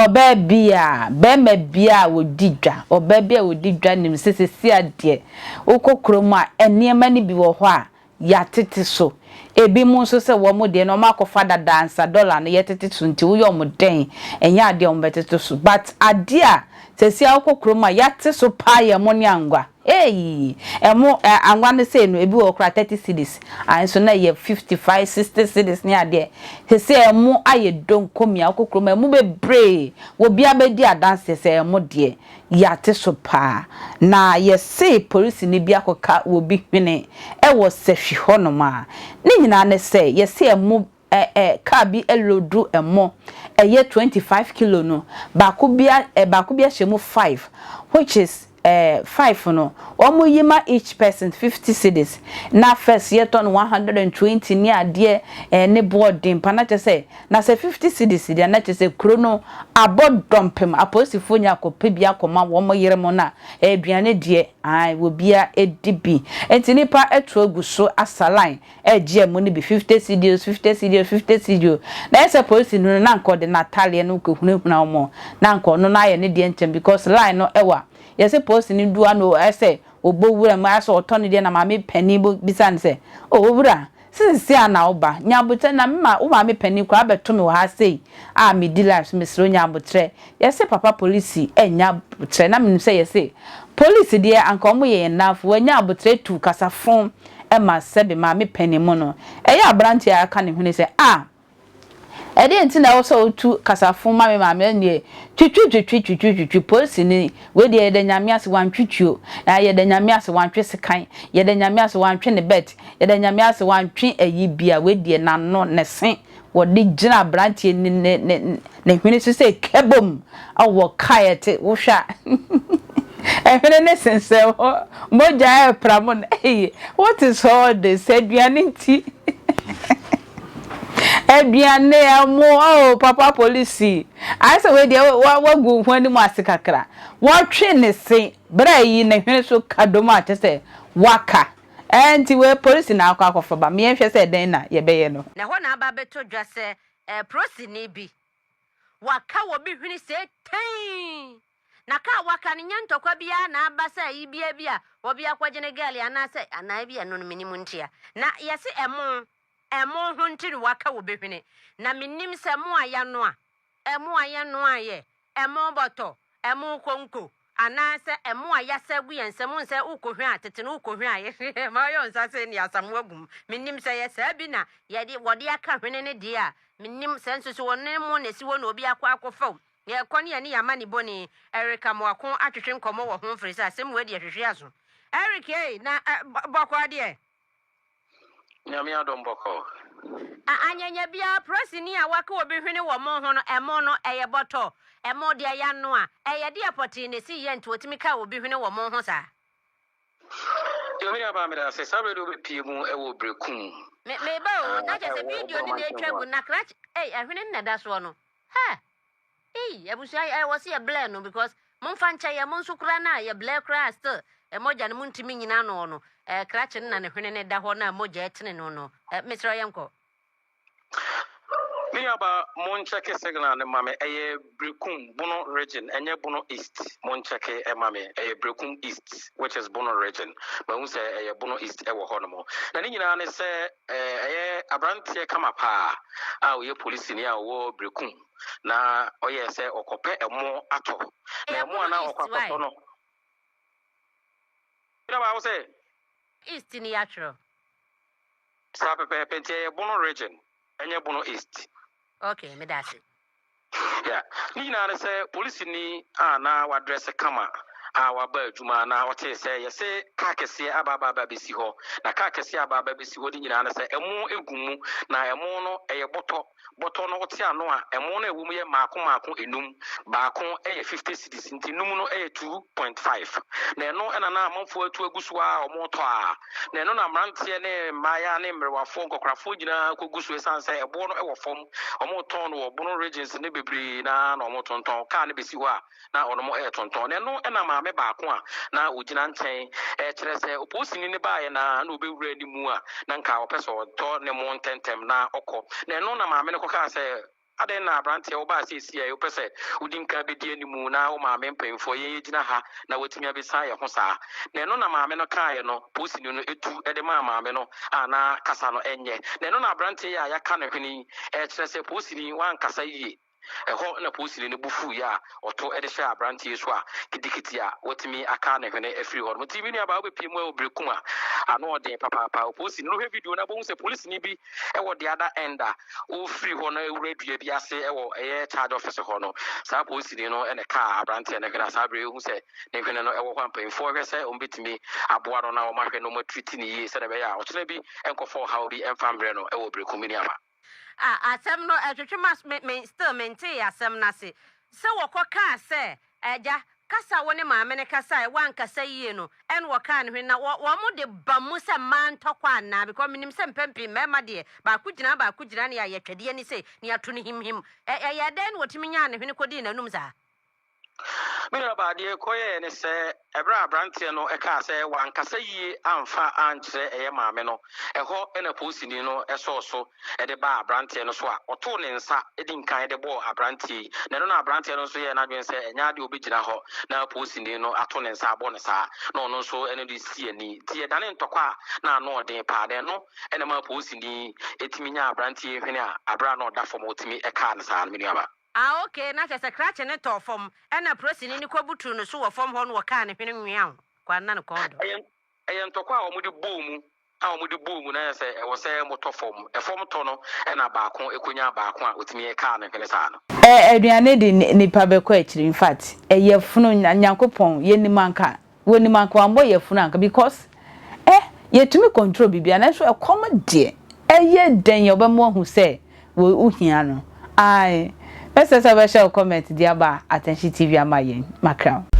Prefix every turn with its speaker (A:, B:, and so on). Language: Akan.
A: Ɔbaa bi a, barima bi a ɔdi dwa, ɔbaa bi a ɔdi dwa nim sɛ seesei adeɛ, wokɔ kurom a, nneɛma no bi wɔ hɔ a, yɛatete so. Ebinom nso sɛ wɔn deɛ no, wɔakɔfa dada ansa dɔla no yɛtete so nti woyɛ wɔn dɛn, ɛnyɛ adeɛ a wɔbɛtete so. But adeɛ a seesei a wokɔ kurom a yɛate so paa yɛ ɛmo ne angwa. Eii! Ɛmo, ɛ, angwa no sei no, ebi wɔ hɔ koraa 30 cedis, ae nso na ɛyɛ 55, 60 cedis ne adeɛ. Seesei ɛmo ayɛ donkomi a wokɔ kurom a ɛmo bebree, obiara bɛdi adanseɛ sɛ ɛmo deɛ yɛate so paa. Na yɛse polisini bi akɔka obi hwene wɔ sahwi hɔnom a, ne nyinaa ne sɛ yɛse ɛmo ɛ ɛ car bi loadu ɛmo ɛyɛ 25 kilo no, baako bia ɛ baako bi ahyɛ mu five which is ɛ five no wɔn yi ma each person 50 cedis. Na first yɛtɔ no 120 ne adeɛ ɛ ne boɔ den pa na kyerɛ sɛ na sɛ 50 cedis deɛ na kyerɛ sɛ kuro no abɔ dɔmpem. Apolisifoɔ nya akɔpɛ bi akɔma wɔn yere mo na aduane deɛ ae obia di bi nti nipa atu agu so asa line ɛregye ɛmo no bi 50 cedis, 50 cedis, 50 cedis. Na ɛyɛ sɛ polisi no na nka ɔde n'atadeɛ no kɔhunahuna wɔn na nka ɔno no ayɛ ne deɛ ntɛm because line no ɛwɔ a yɛsɛ polisi no du ano ɛyɛ sɛ ɔbɔ wura mu ayɛ sɛ ɔtɔ ne deɛ na maame panin bisa no sɛ, "O owura, sisi a na woba nya abotrɛ na mema wo maame panin koraa abɛto me wɔ ha sei a medi life so, mesrɛ wo nya abotrɛ." Yɛsɛ papa polisi ɛnya abotrɛ na menim sɛ yɛsɛ polisi deɛ anka ɔmo yɛ yɛn nnamfo, wɔanya abotrɛ tu kasafo ɛma sɛbe maame panin mu no ɛyɛ aberanteɛ a aka ne hwene sɛ a ɛdeɛ nti na ɛwɔ sɛ wotu kasafo ma me maame ɛneɛ twitwi twitwi twitwi twitwi. Polisi ni wei deɛ, yɛda Nyame ase wantwitwi o, yɛda Nyame ase wantwe sekan, yɛda Nyame ase wantwe ne belt, yɛda Nyame ase wantwe ayi bia. Wei deɛ n'ano ne se wɔde gyina aberanteɛ ne ne ne ne hwene so sɛ kɛbom awɔ kaeɛ te wohwɛ a ɛhwene ne sensɛn hɔ, mogya ɛpra mu no. Ɛyɛ what is all this? Aduane nti, aduane ɛmo. Oh, papa polisi, ayɛ sɛ wei deɛ wagu ho anim ase kakra. Wɔtwe ne se berɛ yi ne hwene so kadom a kyɛ sɛ waka ɛnti wei polisi na akɔ akɔfa ba mmiɛnhwɛ sɛ ɛdɛn na yɛbɛyɛ no.
B: Na ɛhɔ na aba abɛtɔ dwa sɛ polisini bi waka wɔ bi hwene sɛ tɛn na kaa waka no nyɛ ntɔkwa biara na aba sɛ ayi bia bi a wɔbi akɔgye ne girl anaasɛ anaa bi ɛno no menim ntia na yɛse ɛmo ho nti no waka wɔ bɛhwene. Na menim sɛ mo a yɛnoa ɛmo a yɛnoa yɛ ɛmo bɔtɔ, ɛmo konko anaasɛ ɛmo a yɛasa gu yɛn nsɛm sɛ wokɔhwɛ a tete no wokɔhwɛ a yɛhwɛ ma ɔyɛ nsa sɛ ne asamo agum. Menim sɛ yɛ saa bi na yɛde wɔde aka hwene ne deɛ a menim sɛ nso so wɔne mo na ɛsi hɔ na obi akɔ akɔfam yɛkɔ ne yɛne yɛama ne bɔne. Eric Amoako atwetwe nkɔmmɔ wɔ ho mfiri sɛ asɛm wei deɛ hwehwe aso. Eric ei, na bɔkɔɔ deɛ?
C: Nyame adom, bɔkɔɔ.
B: Anyanya biara polisini a waka obi hwene wɔ mo ho no, ɛmo no ɛyɛ bɔtɔ, ɛmo deɛ yɛano a ɛyɛ deɛ pɔtee na ɛsi yɛ nti wɔtumi ka obi hwene wɔ mo ho saa?
C: Yɛmene aba mede ase saa berɛ de wobɛpie mu ɛwɔ Berekum.
B: Meba o, na kyɛ sɛ video no na ɛtwa gu na krakye ei, ɛhwene no na ɛda soɔ no hɛ. Ei, abusua, ɛwɔ sɛ yɛ blur no because momfa nkyɛ yɛ mo nso koraa na yɛ blur koraa still mogya no montumi nyina no krakye no na ne hwene no da hɔ na mogya ɛtene no, mesrɛ yɛnkɔ.
C: Me nuaba, monkyɛke signal no ma me. Ɛyɛ Berekum Bono Region, ɛnyɛ Bono East. Monkyɛke ɛma me, ɛyɛ Berekum East which is Bono Region. Mahu sɛ ɛyɛ Bono East ɛwɔ hɔ nom. Na ne nyinaa ne sɛ ɛyɛ aberanteɛ kama paa a ɔyɛ polisini a ɔwɔ Berekum na ɔyɛ sɛ ɔkɔpɛ ɛmo atɔ na ɛmo a na ɔkɔ akɔtɔ no nuaba wo sɛ
B: East ni yɛatwerɛ.
C: Saa pɛpɛɛpɛ, nti ɛyɛ Bono Region, ɛnyɛ Bono East.
B: Okay, meda ase.
C: Yeah. Ne nyinaa ne sɛ polisini a na wadrɛse kama a waba adwuma na ɔtee sɛ yɛsɛ kaa kɛseɛ aba aba aba bɛsi hɔ. Na kaa kɛseɛ aba aba bɛsi hɔ de nyinaa ne sɛ ɛmo egu mu na ɛmo no ɛyɛ bɔtɔ bɔtɔ no wote ano a ɛmo no ɛwɔ mu yɛ maako maako enum, baako ɛyɛ 50 cedis, nti num no ɛyɛ 2.5. Na ɛno ɛna na amanfoɔ atu agu so a wɔn tɔ a na ɛno na mmeranteɛ ne mmaayewa ne mmerewafoɔ nkɔkorafoɔ nyinaa kɔgu so ɛsiane sɛ ɛboɔ no ɛwɔ fam. Wɔn tɔn no wɔ Bono Regions ne bebree na wɔn tontɔn. Kaa no bɛsi hɔ a na ɔnom ɛɛtontɔn. Na ɛno ɛna maame baako a na ogyina nkyɛn ɛkyerɛ sɛ oposini ne baeɛ na ɔbɛwura anim a na nka ɔpɛ sɛ ɔtɔ ne mo ntɛntɛm na ɔkɔ. Na ɛno na maame no kɔkaa sɛ Adɛn na aberanteɛ wobaa seesei a wopɛ sɛ wodi nkan bɛdi anim na wo maame mpanyimfoɔ yɛn yɛgyina ha na woatumi abɛsan yɛn ho saa? Na ɛno na maame no kaeɛ no, polisini no tu de maa maame no a na kasa no nyɛ. Na ɛno na aberanteɛ yi a yɛaka ne hwene yi rekyerɛ sɛ polisini wankasa yie. Ɛhɔ na polisini no bo fuiɛ a ɔto de hyɛɛ aberanteɛ yi so a kitikiti a watumi aka ne hwene afiri hɔ nom. Nti me nuabaa wobɛpie mu wɔ Berekum a ano ɔden papaapa. Polisini no hwɛ video no a wobɛhu sɛ polisini bi wɔ the other end a ɔrefiri hɔ no wura dua bi ase wɔ ɛyɛ charge office hɔ no, saa polisini no na ɛkaa aberanteɛ no hwene a saa berɛ yi wohu sɛ ne hwene no wɔ hɔ a mpanyinfoɔ hwɛ sɛ wɔbɛtumi aboa no na wɔahwɛ no wɔatriti no yie sɛdeɛ ɛbɛyɛ a ɔkyena bi nkɔfa ɔhaw bi mfa mbrɛ no wɔ Berekum ne aba.
B: Ah asɛm no ɛtwetwe m'aso me me still mentee asɛm no ase sɛ wɔkɔ kaa sɛ agya kasa a wo ne maame no kasaeɛ woankasa yie no ɛna wɔkaa ne hwene na wɔ wɔn de ba mu sɛ mmaa ntɔkwa anaa because menim sɛ mpɛn pii mmarima deɛ baako gyina baako gyina ne yɛayɛ twɛdeɛ ne sei ne yɛato no himhim ɛ ɛyɛɛ dɛn na wɔtumi nyaa ne hwene kɔdii n'anum saa.
C: Me nuabaa, deɛ ɛkɔyɛeɛ ne sɛ, ɛberɛ a aberanteɛ no kaa sɛ wankasa yie amfa ankyerɛ ɛyɛ maame no, ɛhɔ na polisini no sɔɔ so de baa aberanteɛ no so a ɔtoo ne nsa di nkan de bɔɔ aberanteɛ yi. Na ɛno na aberanteɛ no nso yɛɛ n'adwene sɛ ɛnyɛ adeɛ a ɔbɛgyina hɔ na polisini no ato ne nsa abɔ no saa, na ɔno nso ne de si ani. Nti ɛdane ntɔkwa a na ano ɔden paa, na ɛno na ɛmaa polisini yi tumi nyaa aberanteɛ yi hwene a berɛ a na ɔda fam ɔtumi kaa no saa no, me nuabaa.
B: Ah ok, na kyerɛ sɛ krakye no tɔɔ fam ɛna polisini no kɔbutuu no so wɔ fam hɔ no wɔkaa ne hwene nweaw kɔ na ne kɔn dɔ.
C: Ɛyɛ ɛyɛ ntɔkwa a wɔde bɔɔ mu a wɔde bɔɔ mu na ayɛ sɛ ɛwɔ sɛ motɔ fam. Ɛfam tɔ no na baako kɔnyaa baako a ɔtumi kaa ne hwene saa no.
A: Ɛ aduane de nipa bɛkɔ akyiri infact ɛyɛ funu Nyankopɔn yɛnim anka Wɔnim anka wammɔ yafunu anka because eh yɛtumi control biribiara nanso ɛkɔm deɛ ɛyɛ dɛn a ɔbɛma wahu sɛ wo wohia no ae mɛsrɛ sɛ wobɛhyɛ wo comment de aba Attention TV ama yɛn makra wo.